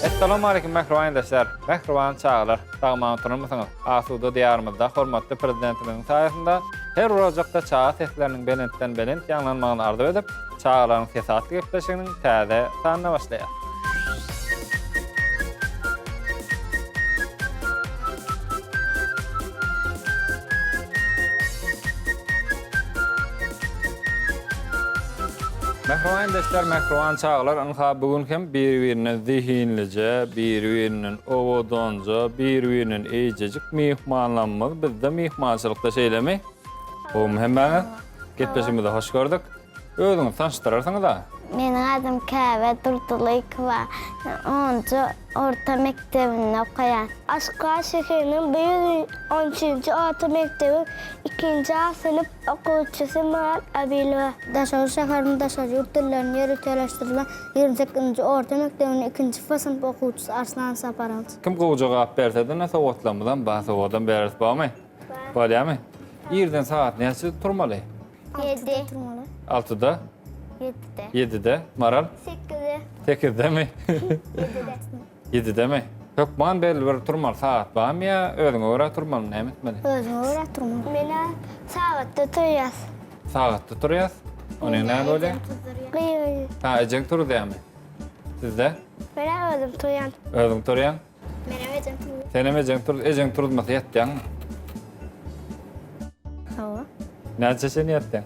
Essalamualeýkum mähriban ildeşler, mähriban çagalar! Sag-aman oturanmysyňyz? Asuda Diýarymyzda hormatly Prezidentimiziň saýasynda her bir ojakda çaga sesleriniň belentden-belent ýaňlanmagyny arzuw edip, Çagalaryň sesi atly gepleşiginiň täze sanyna başlaýar. Mähriban ildeşler, mähriban çagalar, ynha bu gün hem bir-birinden zehinlije, bir-birinden owadanja, bir-birinden eýjejik myhmanlarymyz bizde myhmançylykda şeýlemi? Gowumy hemmäňiz? Gepleşigimize hoş gördük. Özüňizi tanyşdyrarsyňyz-a? Meniň adym Käbe Durdylykowa. Men onunjy orta mekdebinde okaýan. Aşgabat şäheriniň 113-nji orta mekdebiň ikinji A synp okuwçysy Myrat Abilowa. Daşoguz şäheriniň daşary ýurt dillerini ýöriteleşdirilen 28-nji orta mekdebiniň ikinji F synp okuwçysy Arslan Saparow. Kim gowy jogap berse-de ine sowgatlarymyzam bar, sowgadam bereris, bormy? Bolýarmy? Irden sagat näçede turmaly? Ýedi. Altyda? Ýedide. Ýedide. Maral? Sekizde. Sekizdemi? Ýedide. Ýedidemi? Hökman belli bir turmaly sagat barmy ýa özüňe görä turmalymy, näme etmeli? Özüňe görä turmaly. Men-ä sagatda turýas. Sagatda turýas? Ony näme bolýar? Gyýw. Ha, ejeň turuzýarmy? Sizde? Men-ä özüm turýan. Özüň turýaň? Menem ejem turuzýar. Senem ejeň turuz, ejeň turuzmasa ýatýaňmy? Hawa. Näçä çenli ýatýaň?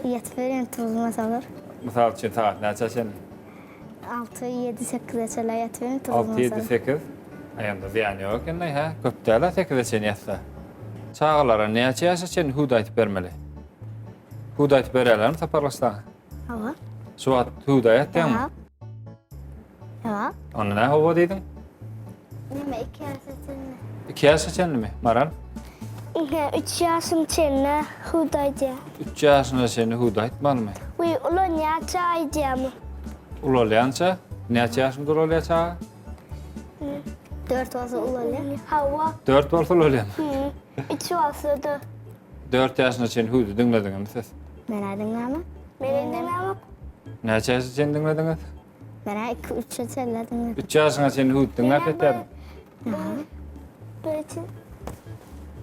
Ýatyp berýän turuzmasalar. Mysal üçin sagat näçä çenli? 6, 7, 8-e çenli ýatyp berýän turuzmasalar. 6, 7, 8. Aý onda zyýany ýok eken-laý, hä? Köp däl-ä 8-e çenli ýatsa. Çagalara näçe ýaşa çenli hüwdi aýtyp bermeli? Hüwdi aýtyp berýärlermi Sapargylyç saňa? Hawa. Şu wagt hüwdi aýatýaňmy? Hawa. Onda näme hawa diýdiň? Neme 2 ýaşa çenli. 2 ýaşa çenlimi? Maral? Ine, 3 ýaşym çenli hüwdi aýdýar. 3 ýaşyna çenli hüwdi aýtmalymy? Wiý, ulanýança aýdýarmy? Ulalýança? Näçe ýaşynda ulalýar çaga? 4 bolsa ulalýar. Hawa. 4 bolsa ulalýarmy? 3 bolsa-da. 4 ýaşyna çenli hüwdi diňlediňizmi siz? Men-ä diňlämok. Menem diňlämok. Näçe ýaşa çenli diňlediňiz? Men-ä 2-3-e çenli diňledim. 3 ýaşyňa çenli hüwdi diňläp ýetýärdiň? Bir üçin.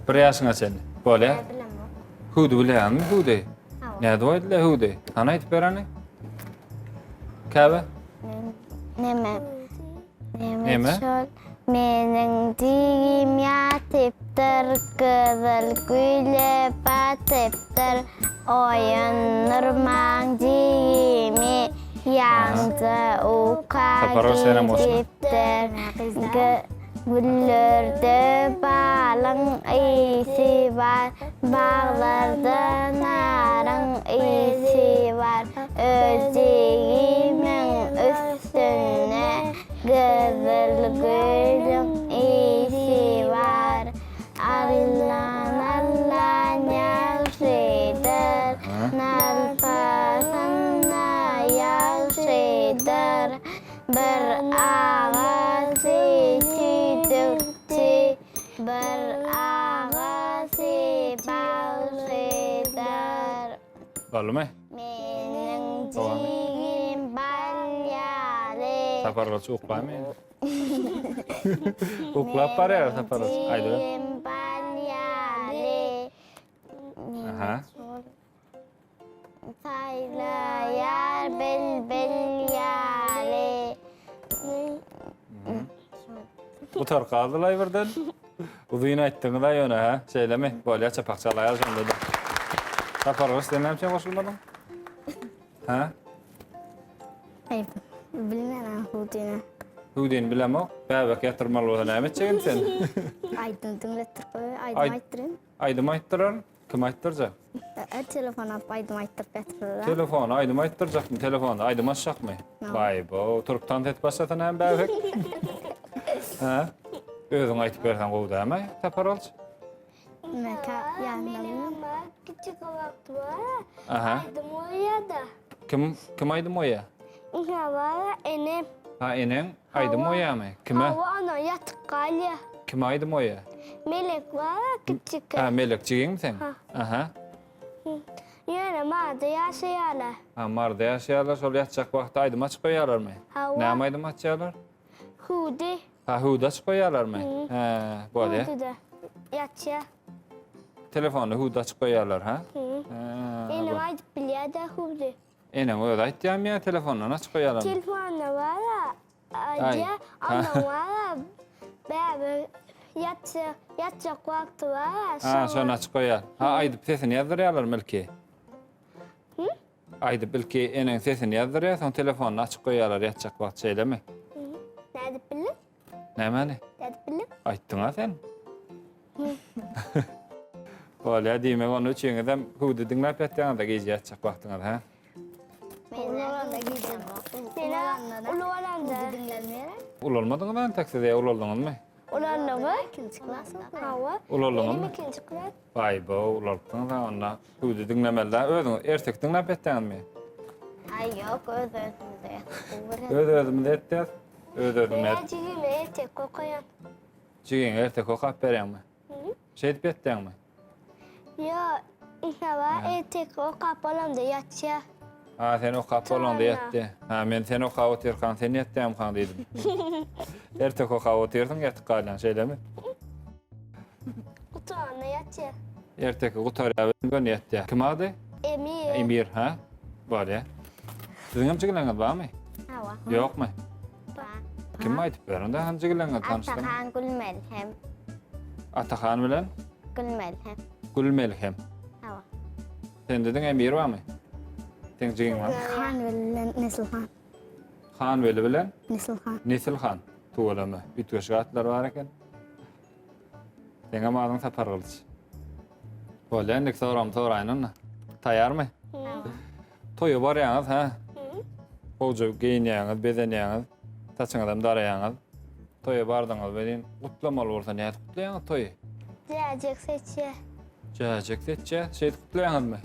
Bir ýaşyňa çenli. Bolýar. Bilemok. Hüwdi bilýäňmi hüwdi? Nädip aýdylýar hüwdi? Hany aýdyp ber hany. Käbe? Neme? Neme? Neme şol? Meniň jigim ýatypdyr, gyzyl güle batypdyr, Oýandyrmaň jigimi, ýaňja uka gidipdir. Güllerde balyň ysy bar, Baglarda naryň ysy bar. Öz jigimiň üstünde Gyzyl gülüň ysy bar. Allan allan ýagşydyr, Nalpasynda ýagşydyr. Bir agasy tüýdükçi, bir agasy bagşydyr. Boldumy? Meniň jigim bal ýaly. Sapargylyç uklamy? Uklap barýar Sapargylyç. Aýdyber. Jigim bal ýaly. Aha. Saýlaýar bilbil ýaly. Gutar galdylaý birden. Uzyn aýtdyňyz-a ýöne, hä? Şeýlemi? Bolýa, çapak çalaýar şonda-da. Sapargylyç, sen näme üçin goşulmadyň? Hä? Aý, bilmän hüwdüni. Hüwdüni bilemok. Bäbek ýatyrmaly bolsa näme etjek indi sen? Aýdym diňletdirip goý, aýdym aýtdyryn. Aýdym aýtdyrar. Kim aýtdyrjak? E, telefon alyp aýdym aýtdyryp ýatyrlar. Telefona aýdym aýtdyrjakmy? Telefonda aýdym açjakmy? Baý bo, turup tans edip başlasa näme bäbek? Hä? Özüň aýtyp berseň gowy dälmi? Saparalç. Meka ýanynda. Kiçik wagty bar. Aha. Aýdym goýýar-da. Kim kim aýdym goýýar? Ine bar, enem. Ha, eneň aýdym goýýarmy? Kime? Hawa, ana ýatyp galýar. Kime aýdym goýýar? Melek bar, kiçik. Ha, Melek jigiňmi seň? Aha. Ýöne Maryda ýaşaýarlar. Ha, Maryda ýaşaýarlar, şol ýatjak wagty aýdym açyp goýýarlarmy? Hawa. Näme aýdym açýarlar? Hüwdi. Ha, hüwdi açyp goýýarlarmy? Hä, bolýar. Hüwdüde ýatýar. Telefonda hüwdi açyp goýýarlar, ha? Hä. Enem aýdyp bilýär-de hüwdi. Eneň özi aýtýarmy ýa telefondan açyp goýýarlarmy? Telefonda bar-a, aýdýar, ondan bar-a, bäbek ýatjak, ýatjak wagty bar-a, Ha, şony açyp goýýar. Ha, aýdyp sesini ýazdyrýarlarmy ilki? Aýdyp ilki eneň sesini ýazdyrýar, soň telefonyny açyp goýýarlar ýatjak wagt, şeýlemi? Nädip bildiň? Nämäni? Nädip bildiň? Aýtdyň-a sen. Bolýar, diýmek onda üçiňizem hüwdi diňläp ýatýaňyz-da gije ýatjak wagtyňyz, hä? Ulalanda gijemok. Uly bolanda. Diňlenmeýär. Ulalmadyňyz entek siz ýa ulaldyňyzmy? Ulaldymy? Ikinji klas. Hawa. Ulaldyňyzmy? Menem ikinji klas. Baý-bo, ulalypsyňyz-a onda. Hüwdi diňlemeli-dä. Özüňiz erteki diňläp ýatýaňyzmy? Aý ýok, öz-özümize ýatdyk. Öz-özümize ýatýas. Öz-özüňe Men jigime erteki okaýan. Jigiňe erteki okap berýäňmi? Şeýdip ýatýaňmy? Ýok, Saba erteki okap bolamda ýatýa. Ha, sen okap bolaňda ýatdy. Ha, men sen okap otyrkaň sen ýatýaňmykaň diýdim. Erteki okap otyrsyň, ýatyp galýaň, şeýlemi? Gutaranda ýatýa. Erteki gutarýar bilen göni ýatýar. Kim ady? Emir. Emir, ha? Bolýar. Siziň hem jigileňiz barmy? Hawa. Ýokmy? Bar. Kim aýdyp beriň da, han jigileňiz tanyşdyryň. Atahan Gülmelhem. Atahan bilen? Gülmelhem. Gülmelhem. Hawa. Sen dediň Emir barmy? Seň jigiň barmy? Hanweli bilen Nesilhan. Hanweli bilen? Nesilhan. Nesilhan. Tüweleme. Üýtgeşik atlar bar eken. Seňem adyň Sapargylyç. Bolýa, indiki soragymy soraýyn onda. Taýýarmy? Toýa barýaňyz, hä? Gowja geýinýäňiz, bezenýäňiz, saçyňyzam daraýaňyz. Toýa bardyňyz welin, gutlamaly bolsa nädip gutlaýaňyz toýy? Jäjek seçýä. Jäjek seçýä? Şeýdip gutlaýaňyzmy?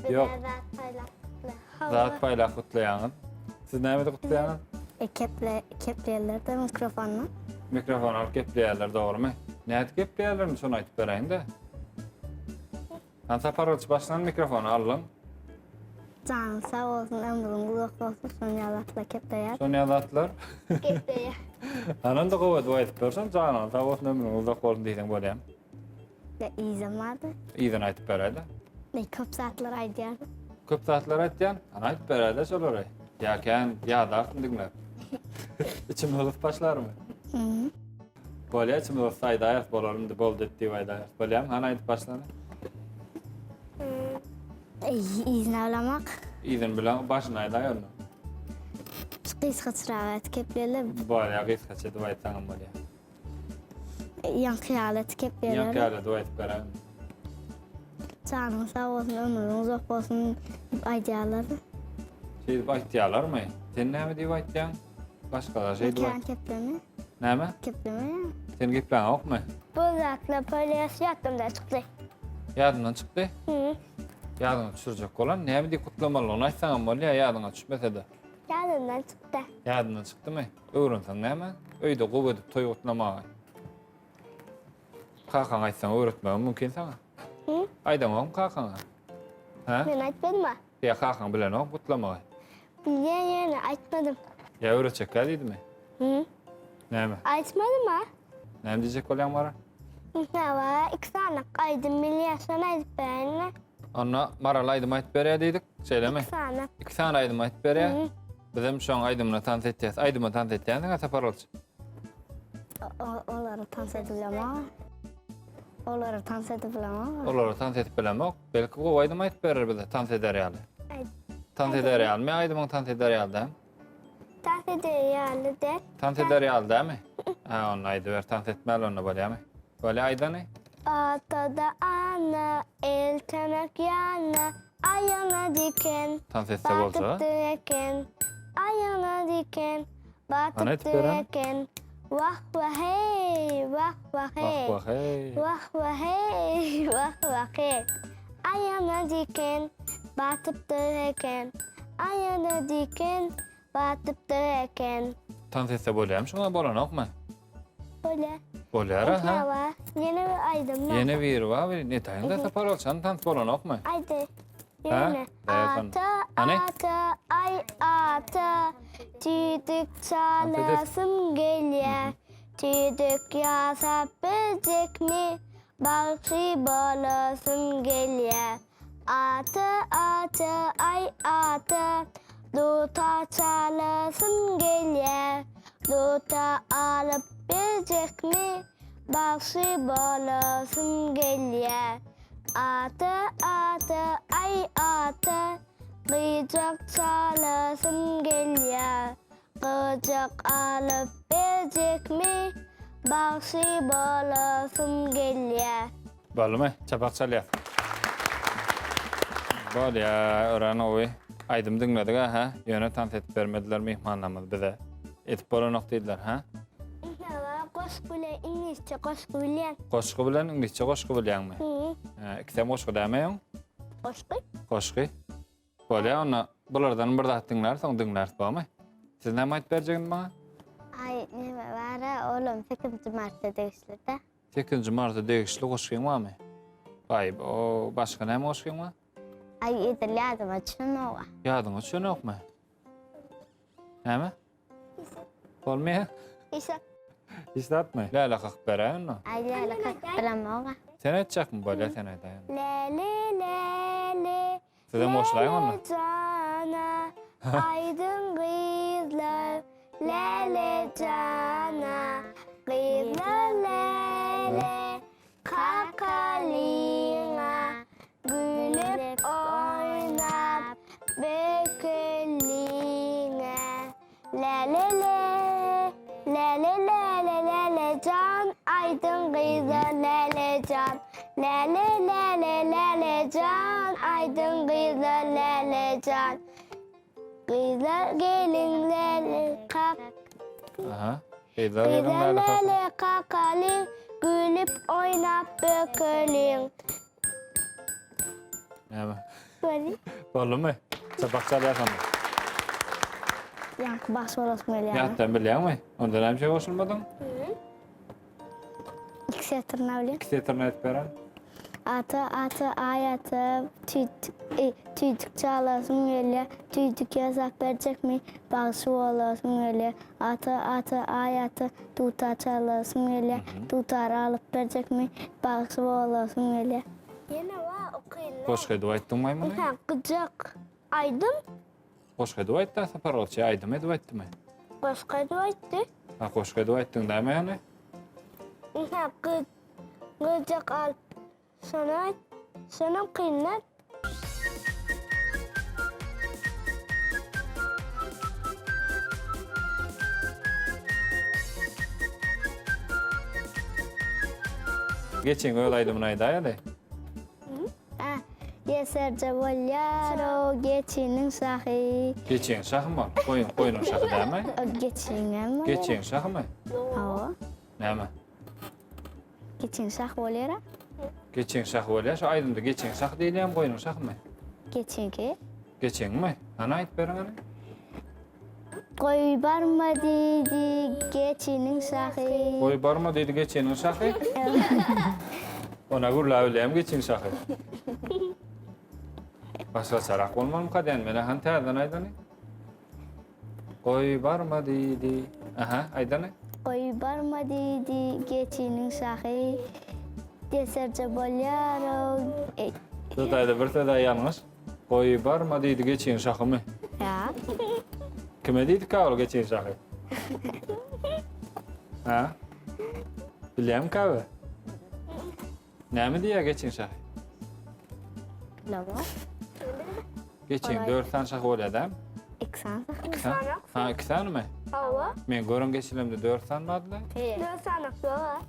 Ýok. Zat paýlap gutlaýaňyz. Zat paýlap gutlaýaňyz. Siz näme edip gutlaýaňyz? E, keple, kepleýärler-de mikrofonyna. Mikrofon alyp gepleýärler, dogrumy? Nädip gepleýärlermi şony aýdyp beräýiň-de. Hany Sapargylyç başlan mikrofony aldyň. Janyň sag bolsun, ömrüň uzak bolsun, şony ýaly zatlar kepleýär. Şony ýaly zatlar? Gepleýär. Anam-da gowy edip aýdyp berseň, janyň sag bolsun, ömrüň uzak bolsun diýseň bolýamy? Ýa yzam bardy. Yzyny aýdyp beräýdä. Men köp zatlar aýdýaryn. Köp zatlar aýtýan? Hany aýdyp beräýdä şolary. Ýa kän ýadarsyň diňläp. Içimiz gysyp başlarmy? Mhm. Bolýa içimiz gyssa aýdaýarys bolar indi boldy et diýip aýdaýarys. Bolýamy? Hany aýdyp başlany. Yzyny bilemak. Yzyny bilen başyny aýdaý onda. Gysgaçrak et kepleýärler. Bolýa gysgaça edip aýtsaňam bolýa. Ýaňky ýaly et kepleýärler. Ýaňky ýaly edip aýdyp beräýiň. Janyň sag bolsun, ömrüň uzak bolsun diýip aýdýarlar. Şeýdip aýtýarlarmy? Sen näme diýip aýtýaň? Başgalar şeýdip Kän kepleme. Näme? Kepleme. Sen gepläňokmy? Bu zatlar polýas ýadymdan çykdy. Ýadyňdan çykdy? Hı. Ýadyňa düşürjek bolan näme diýip gutlamalygyny aýtsaňam bolýar, ýadyňa düşmese-de. Ýadymdan çykdy. Ýadyndan çykdymy? Öwrenseň näme? Öýde gowy edip toý gutlamagy. Kakaňa aýtsaň öwretmegem mümkin saňa. Hı? Aýdaňokmy kakaňa? Hä? Men aýtmadym-a. Ýa kakaň bilenok gutlamagy. Bilýän ýöne aýtmadym. Ýa öwretjekkä diýdimi? Hı? Näme? Aýtmadym-a. Näme diýjek bolýaň Maral? Hawa, iki sany aýdym bilýän, şony aýdyp beräýinmi? Onda Maral aýdym aýdyp berýär diýdik, şeýlemi? Iki sany. Iki sany aýdym aýdyp berýär. Bizem şoň aýdymyna tans etýäs. Aýdyma tans etýänsiň-ä Sapargylyç? Olary tans edip bilemok. Olary tans edip bilemok. Olary tans edip bilemok. Belki gowy aýdym aýdyp berer bize tans eder ýaly. Aýt. Tans eder ýalymy aýdymyň tans eder ýaly däl? Tans eder ýaly däl. Tans eder ýaly dälmi? Ha, onda aýdyber, tans etmäli onda bolýamy? Bolýa aýdany. Atada ana, eltemek ýana, aýagyna diken. Tans etse bolsa. Batypdyr eken, aýagyna diken. Ana aýdyp Batypdyr beren. eken. Wah wah hey, wah wah hey. Wah wah hey. Wah wah hey, wah wah hey. Aýagyna diken, batypdyr eken. Aýagyna diken, batypdyr eken. Tans etse bolýamy şuňa bolanokmy? Bolýar. Bolýar ha. Ýene bir aýdym bar. Ýene biri bar, bir netaýyň da Saparolçany tans bolanokmy? Aýdy. Ýöne ata, ata, aý ata, tüýdük çalasym gelýär. Tüýdük ýasap biljekmi, bagşy bolasym gelýär. Ata, ata, aý ata, dutar çalasym gelýär. Dutar alyp biljekmi, bagşy bolasym gelýär. Ata, ata, aý ata, gyjak çalasym gelýär. Gyjak alyp berjekmi, bagşy bolasym gelýär. Boldumy? Çapak çalýas. Bolýa, örän gowy. Aýdym diňledik-ä, hä? Ýöne tans edip bermediler myhmanlarymyz bize. Edip bolanok diýdiler, hä? Hawa, goşgy bilen iňlisçe goşgy bilýän. Goşgy bilen iňlisçe goşgy bilýäňmi? Hı. Ikisem goşgy dämi öň? Goşgy. Goşgy. Bolýa onda bulardan bir zat diňläris, soň diňläris bormy? Siz näme aýdyp berjegiňiz maňa? Aý, näme bar-a, olam sekizinji marta degişli-dä. Sekizinji marta degişli goşgyň barmy? Gaýyp, o başga näme goşgyň bar? Aý, edil ýadyma düşenok-a. Ýadyňa düşenokmy? Näme? Bolmaýar. Hiç zat. Hiç zatmy? Läle kakyp beräý onda. Aý, läle kakyp bilemok-a. Sen aýtjakmy? Bolýar, sen aýdaý onda. Läle, läle. Sizem goşulaýyň onda. Läle jana, aýdyň gyzlar. Läle jana, gyzlar läle. Kakalyňa gülüp oýnap bökeliňe Läle-le, läle-läle läle jan aýdyň gyza läle jan Läle läle läle jan aýdyň gyza läle jan Gyzlar geliň läle kak. Aha. Gyzlar geliň läle kak. Läle kakalyň, gülüp oýnap bökeliň. Näme? Boldy. Boldumy? Çapak çalýar şonda. Ýaňky bagşy bolasym gelýär. Ýatdan bilýäňmi? Onda näme üçin goşulmadyň? Iki setirini bilýän. Iki setirini aýdyp beren. Ata, ata, aý ata, tüýdük, e, tüýdük çalasym gelýär, tüýdük ýasap berjekmi, bagşy bolasym gelýär. Ata, ata, aý ata, dutar çalasym gelýär, dutar alyp berjekmi, bagşy bolasym gelýär. Ýene bar okynlar. Goşgy edip aýtdyň maý muny? Ynha, gyjak aýdym. Goşgy edip aýtdy, Sapar Gylyç, ýa aýdym edip aýtdymy? Goşgy edip aýtdy. Ha, goşgy edip aýtdyň dämi ýany? Ynha, Gyjak alyp, şony aýt, şonam kynlar. Geçiň öz aýdymyny aýdaýaly. Hä, ýeserje bolýar-ow geçiniň şahy. Geçiň şahymy ol? Goýun, goýnuň şahy dälmi? O geçiňem bolýar. Geçiň şahymy? Hawa. Näme? Geçiň şah bolýar-a. Geçiň şahy bolýar. Şu aýdymda geçiň şahy diýilýärmi, goýnuň şahymy? Geçiňki. Geçiňmi? Hany aýdyp beriň hany. Goý barma diýdi geçiniň şahy. Goý barma diýdi geçiniň şahy. Ona gürläp bilýärmi geçiň şahy? Başgaçarak bolmalymyka diýen men hany täzeden aýdany. Goý barma diýdi. Aha, aýdany. Goý barma diýdi geçiniň şahy. Deserje bolýar-ow. Söz aýda bir söz ýalňyş. Goý barma diýdi geçiň şahymy. Ýa. Kime diýdik ol geçiň şahy? Ha? Bilýäňmi Käbe? Näme diýýär geçiň şahy? Bilemok. Geçiň 4 sany şahy bolýar dämi? 2 sany şahy. 2 sany. Ha, 2 sanymy? Hawa. Men gören geçilemde 4 sany bardy. 4 sany ýok.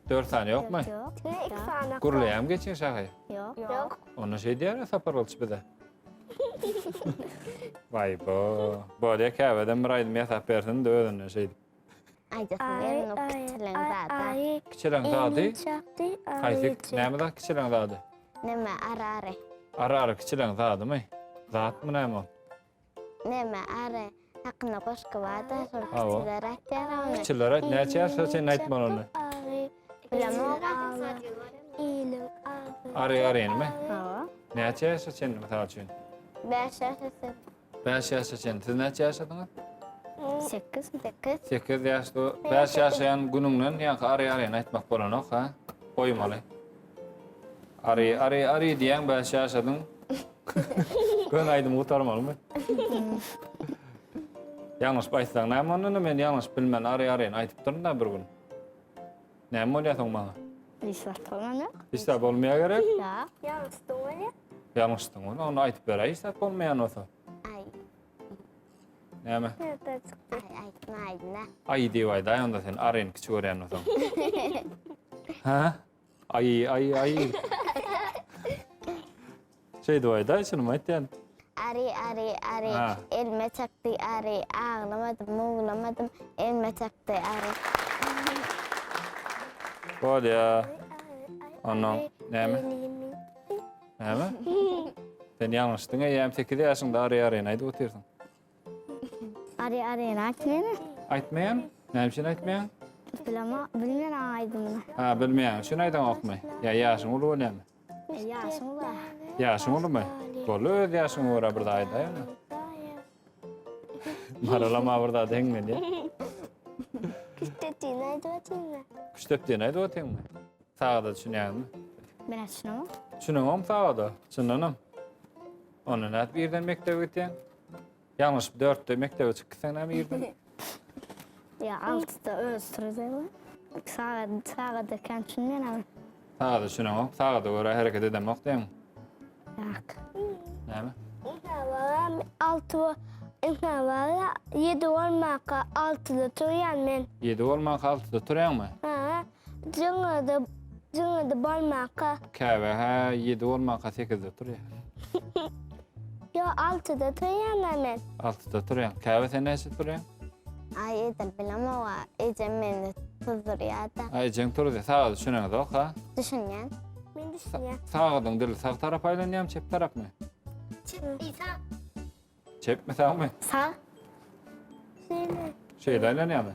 4 sany ýokmy? Ýok. Ne 2 sany? Gürleýämi geçiň şahy? Ýok. Ýok. Onda şeý diýýär Sapar Gylyç bize. Waý bo. Bolýa Käbeden bir aýdym ýasap bersin de özünden şeýdip. Aýdasym gelenok kiçileň zady. Kiçileň zady? Haýsy näme zat kiçileň zady? Näme ary ary. Ary ary kiçileň zadymy? Zatmy näme ol? Näme ary hakynda goşgy barda şol kiçiler aýtýar ony. Kiçiler aýt näçe ýaşda çenli aýtmaly ony? Bilemok. Iliň agzy. Ary arynymy? Hawa. Näçe ýaşa çenli mysal üçin? 5 ýaşa çenli. 5 ýaşa çenli. Siz näçe ýaşadyňyz? 8. 8. 8 ýaşda 5 ýaşaýan günüňden ýaňky ary aryny aýtmak bolanok, ha? Goýmaly. Ary, ary, ary diýýäň 5 ýaşadyň. Göni aýdymy gutarmalymy? Ýalňyşyp aýtsaň näme onda men ýalňyşyp bilmän ary aryny aýdypdyryn-da bir gün. Näme bolýar soň maňa? Hiç zat bolmanok. Hiç zat bolmaýar gerek? Ýa. Ýalňyşdyň bolýar. Ýalňyşdyň bolýar. Onda aýdyp beräý hiç zat bolmaýan bolsa. Aý. Näme? Aý aýtmaýyn-da. Aý diýip aýdaý onda sen aryny kiçi görýän bolsaň. Hä? Aý, aý, aý. Şeýdip aýdaý, çynymy aýtýan. Ary, ary, ary, Ha. elime çakdy ary, aglamadym, muglamadym, elime çakdy ary. Bolýa. Onnoň näme? Näme? Sen ýalňyşdyň eýýäm 8 ýaşyňda ary aryny aýdyp otyrsyň. Ary aryny aýtmaýan. Aýtmaýan? Näme üçin aýtmaýaň? Bilema, bilmeýän aýdymyny. Ha, bilmeýäň üçin aýdaňokmy? Ýa ýaşyň uly bolýamy? Ýaşyň uly. Ýaşyň ulumy? Boldy öz ýaşyňa görä bir zat aýdaý onda. Maralama bir zat heňlenýär. Küştdepdini aýdyp otyrmy? Küştdepdini aýdyp otyrmy? Sagada düşünýäňmi? Men düşünemok. Düşüneňokmy sagada? Çyndanam. Onda nädip irden mekdebe gitýäň? Ýalňyşyp dörtde mekdebe çykyp gitseň näme irden? Ýa altyda öz turuzýar. Sagat, sagada kän düşünmeýän abi. Sagada düşüneňok, sagada görä hereket edemok diýeň. Ýak. Näme? Ynha alty ynha wara ýedi bolmaka altyda turýan men. Ýedi bolmaka altyda turýaňmy? Ha. Jyňydy, jyňydy bolmaka. Käbe hä ýedi bolmaka sekizde turýar. Ýo altyda turýan-a men. Altyda turýaň. Käbe sen näçede turýaň? Aý edil bilemog-a, ejem meni tuzdurýar-da. A ejeň turuzýar. Sagada düşüneňizok ha? Düşünýän. Men düşünýän. Sagadyň dili sag tarapa aýlanýarmy, çep tarapmy? Çep, sag. Çepmi sagmy? Sag. Şeýle. Şeýle aýlanýarmy?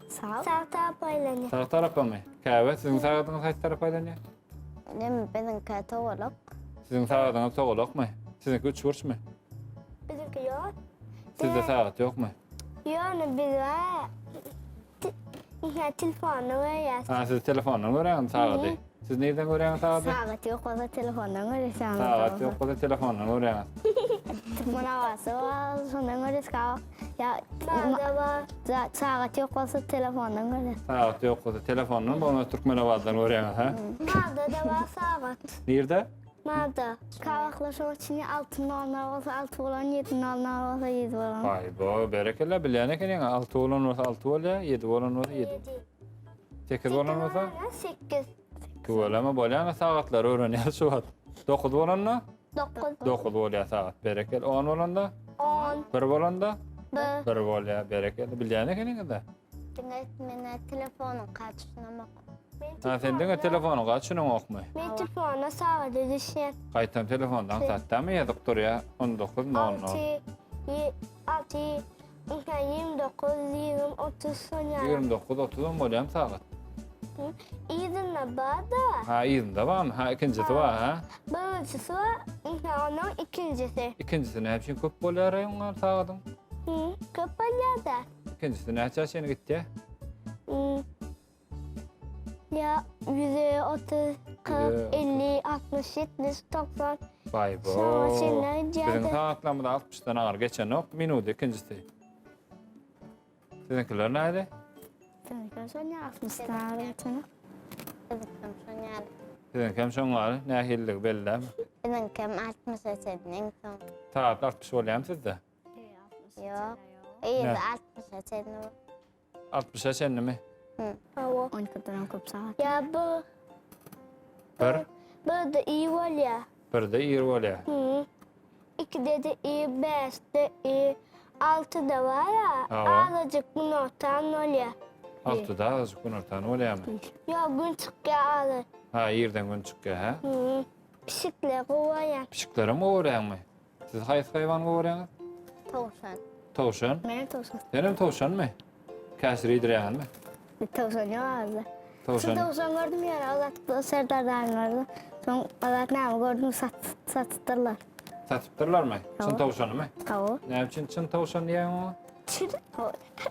Sag. Sag tarapa aýlanýar. Sag tarapamy? Käbe siziň sagadyňyz haýsy tarapa aýlanýar? Näme biziňki togalak. Siziň sagadyňyz togalakmy? Siziňki üçburçmy? Biziňki ýok. Sizde sagat ýokmy? Ýöne biz Ýa telefondan görýäs. Ha, siz telefondan görýäňiz sagady. Siz nirden görýäňiz sagady? Sagat ýok bolsa telefondan görýäs. Sagat ýok bolsa telefondan görýäňiz. Türkmen awasy bar, şondan görýäs gawak. Ýa Bada bar. Sagat ýok bolsa telefondan görýäs. Sagat ýok bolsa telefondan, bolmasa Türkmen awazdan görýäňiz, ha? Bada-da bar sagat. Nirde? Mada. Gawaklar şoň üçin altyn nollar bolsa alty bolan, ýedi nollar bolsa ýedi bolan. Aý, bo, berekella, bilýän ekeniň. Alty bolan bolsa alty bolýar, ýedi bolan bolsa ýedi. Sekiz bolan bolsa? Sekiz. Tüweleme bolýan sagatlary öwrenýär şu wagt. Dokuz bolanda? Dokuz. Dokuz bolýar sagat. Berekella. On bolanda? On. Bir bolanda? Bir. Bir bolýar. Berekella. Bilýän ekeniňiz-de. Diňe menä telefonyň kaçyşyna Ha sen diňe telefonyň gaçynyňokmy? Men telefona sagada düşýän. Gaýtam telefonda aňsatdamy ýazyp durýa 19 00. 6 6 29 20 30 sonýa. 29 30 am bolýam sagat. Yzynda bar-da. Ha yzynda barmy? Ha ikinjisi bar ha. Birinjisi bar, onuň ikinjisi. Ikinjisi näme üçin köp bolýar oňa sagadyň? Köp bolýar-da. Ikinjisi näçä çenli gitýär? Ýa ýüze 30, 40, 50, 60, 70, 90. Baý bo. Biziň sagatlarymyz 60-dan agyr geçenok, minudy ikinjisi. Siziňkiler näde? Siziňkiler şoň ýaly 60-dan agyr geçenok. Biziňkem şoň ýaly. Siziňkem şoň ýaly, nähililigi belli dälmi? Biziňkem 60-a çenli iň soň. Sagat 60 bolýarmy sizde? Ýok. Yzy 60-a çenli. 60-a çenlimi? Hawa. 12-den köp sagat. Ýa bu Bir. Birde iyi bolýar. Birde ir bolýar. Hı. Ikide de iyi, bäşde iyi, altyda bar ya. Hawa. Azajyk günortan bolýar. Altyda azajyk günortan bolýarmy? Ýa gün çykýar azy. Ha, irden gün çykýar, hä? Hı. Pişikler gowaýar. Pişiklerem gowarýaňmy? Siz haýsy haýwany gowarýaňyz? Towşan. Towşan? Men towşan. Senem towşanmy? Käşir iýdirýäňizmi? Towşan ýok azda. Towşan. Şu towşan gördüm ýöne Azatda Serdar dagyň gördüm. Soň azat näme gördüm sat satypdyrlar. Satypdyrlarmy? Çyn towşanymy? Hawa. Näme üçin çyn towşan diýýäň oňa? Çyn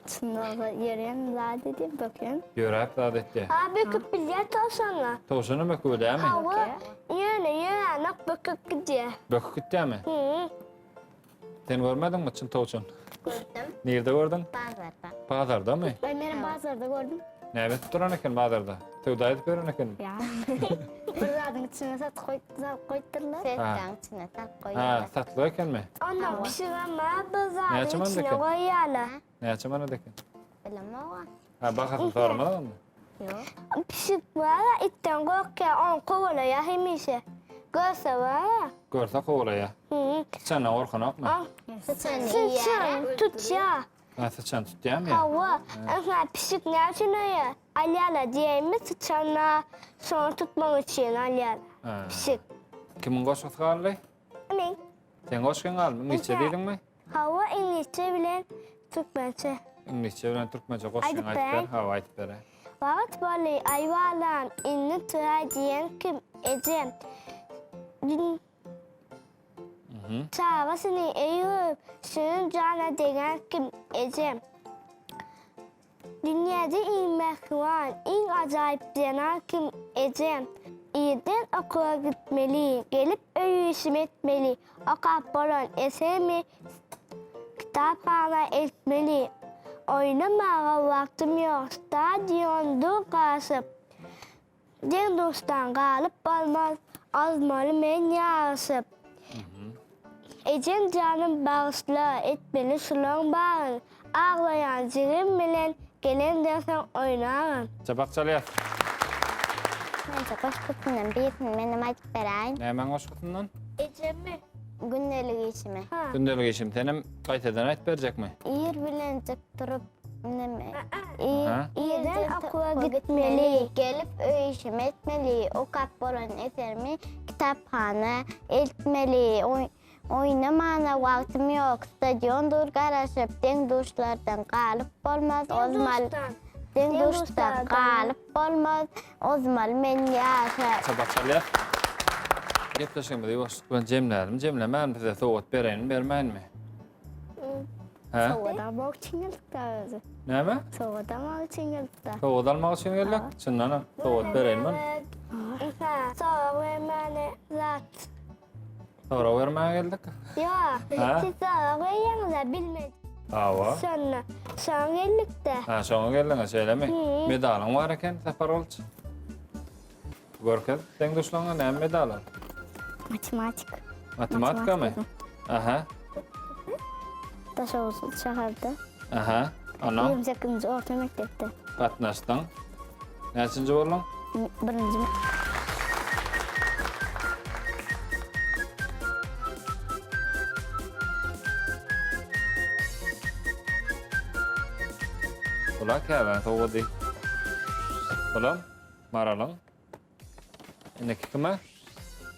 çyn bolsa ýöreýän zat edýän bökýän. Ýöräp zat etýär. Ha böküp bilýär towşanlar. Towşanam böküp bilýärmi? Hawa. Ýöne ýöränek böküp gidýär. Böküp gitýärmi? Hı. Sen görmediňmi çyn towşan? Gördüm. Nirde gördüň? Bazarda. Bazardamy? Ben menem bazarda gördüm. Näme edip duran eken bazarda? Söwda edip ýören eken. Ýa. Bir zadyň içine sat goý, zat goýupdyrlar. Setkaň içine salyp Ha, goýýarlar. satlyk ekenmi? Ondan pişigem bar bir Näçe zadyň manat içine eken? goýýarlar. Näçe manat eken? Bilemok. Ha, bahasyny soramadyňmy? Ýok. Pişik bar itden gorkýar, ony kowalaýar hemişe. Görse bar. Görse kowalaýar. Hı. Syçandan gorkanokmy? Syçan Syçan iýýär. tutýar. Ha, syçan tutýarmy? Hawa, aha pişik näme üçin öýe alýarlar diýeýinmi syçanlar şony tutmak üçin alýarlar. Ha. Pişik. Kimiň goşgusy galdy? Men. Seň goşgyň galdy, iňlisçe diýdiňmi? Hawa, iňlisçe bilen türkmençe. Iňlisçe bilen türkmençe goşgyňy Aýdyp aýdyp ber. beräý. Hawa, aýdyp beräý. Wagt boldy, aý balam, indi turaý diýen kim, ejem. Dün çagasyny eý görüp, şirin jana degen kim, ejem. Dünýäde iň mähriban, iň ajaýyp zenan kim, ejem. Irden okuwa gitmeli, gelip öý işimi etmeli, okap bolan eserimi kitaphana eltmeli. Oýnamaga wagtym ýok, stadion dur gaşyp. Deň-duşdan galyp bolmaz, azmaly men ýaryşyp. Ejem janym bagyşla, etmeli şulaň baryn, Aglaýan jigim bilen gelenden soň oýnaryn. Çapak çalýas. Menje goşgusyndan birisini menem aýdyp beräýin. Nämäň goşgusyndan? Ejemmi? Gündelik işimi. Gündelik işim. Senem gaýtadan aýdyp berjekmi? Ir bilenjik turup neme? Aha. Irden okuwa gitmeli. Gelip öý işimi etmeli, okap bolan eserimi kitaphana eltmeli. Oýnamana wagtym ýok, stadion dur garaşyp, deň-duşlardan galyp bolmaz, ozmaly deň-duşdan galyp bolmaz, ozmaly men ýaşa. Çapak çalýas. Gepleşigimizi ýuwaşlyk bilen jemlälim, jemlemänmi size sowgat bereýinmi, bermäýinmi? Hä? Sowgat almak üçin geldik-dä özi. Näme? Sowgat almak üçin geldik-dä. Sowgat almak üçin geldik? Çyndanam, sowgat bereýinmi? Sorag bermäne zat. Sorag bermäge geldik. Ýok, siz sorag berýäňiz-ä, bilmedim. Hawa. Şonda, şoňa geldik-dä. Ha, şoňa geldiňiz, şeýlemi? Medalyň bar eken, Sapargylyç. Görkez, deň-duşlaryňa näme medalyň? Matematik. Matematikamy? Aha. Daşoguz şäherde. Aha. Ondan? 28-nji orta mekdepde. Gatnaşdyň. Näçinji bolduň? Birinji. Bula käbäň sowgady. Bulam Maralyň. Indiki kime?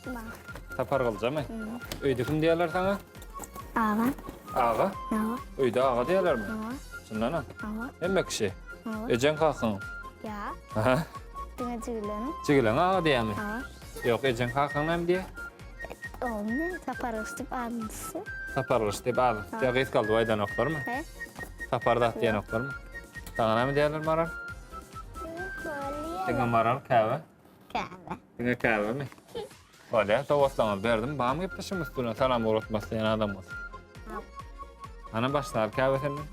Maňa. Sapargylyjamy? Öýde kim diýerler saňa? Aga. Aga? Hawa. Öýde aga diýerlermi? Hawa. Çyndanam? Hawa. Hemme kişi? Hawa. Ejeň kakyň? Ýa. Aha. Diňe jigilerim. Jigileň aga diýermi? Hawa. Ýok, ejeň kakaň näme diýer? Oglum ne? Sapargylyç diýip adyny tutsa. Sapargylyç diýip adyny tutýar. Gysgaldyp aýdanoklarmy? He? Sapar zat diýenoklarmy? Saňa näme diýerler Maral? Diňe Maral Käbe. Käbe. Diňe Käbemi? Bolýar, sowgatlaryňyzy berdim. Barmy gepleşigiň üstüne salam ugratmak isleýän adamyňyz? Ana başlar Käbe senden.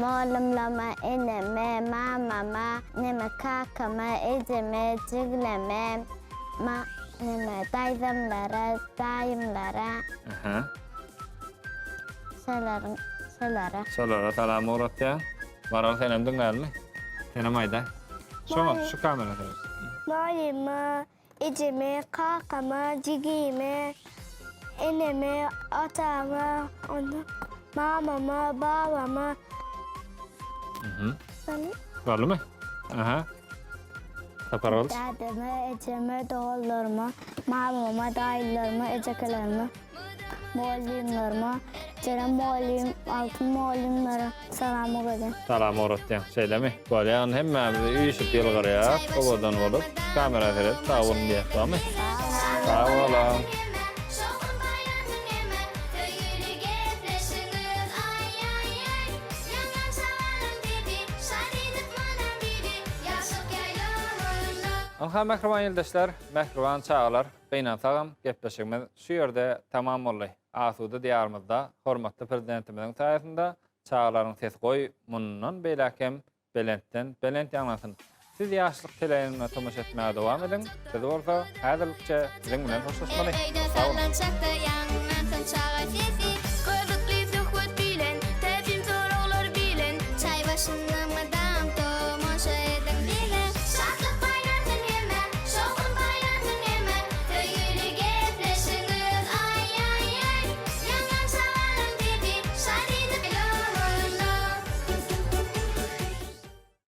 Mollumlama, eneme, mamama, neme kakama, ejeme, jigleme, ma, neme daýzamlara, daýymlara. Aha. Şolaryň, şolara. Şolara salam ugratýaň. Maral senem diňlälmi? Senem aýdaý. Şoňa, şu kamera seret. Maýyma, ejeme, kakama, jigime, eneme, atama, ondan mamama, babama. Mhm. Boldumy? Aha. Sapar Gylyç. Dädeme, ejeme, doganlaryma, mamama, daýylaryma, ejekelerime, mugallymlaryma, Jeren mugallym, Altyn mugallymlara salam ugradýan. Salam ugratýaň, şeýlemi? Bolýa, onda hemmämizi üýşüp ýylgyrýas, owadan bolup, kamera seredip sag boluň diýýäs, dogrymy? Sag boluň. Ynha mähriban ildeşler, mähriban çagalar, gynansagam gepleşigimiz şu ýerde tamam boldy. Asuda Diýarymyzda hormatly Prezidentimiziň saýasynda çagalaryň sesi goý mundan beýläk hem belentden belent ýaňlansyn. Siz Ýaşlyk teleýaýlymyna tomaşa etmäge dowam ediň, biz bolsa häzirlikçe siziň bilen hoşlaşmaly. Öýde Sag boluň. sallançakda ýaňlansyn çaga sesi.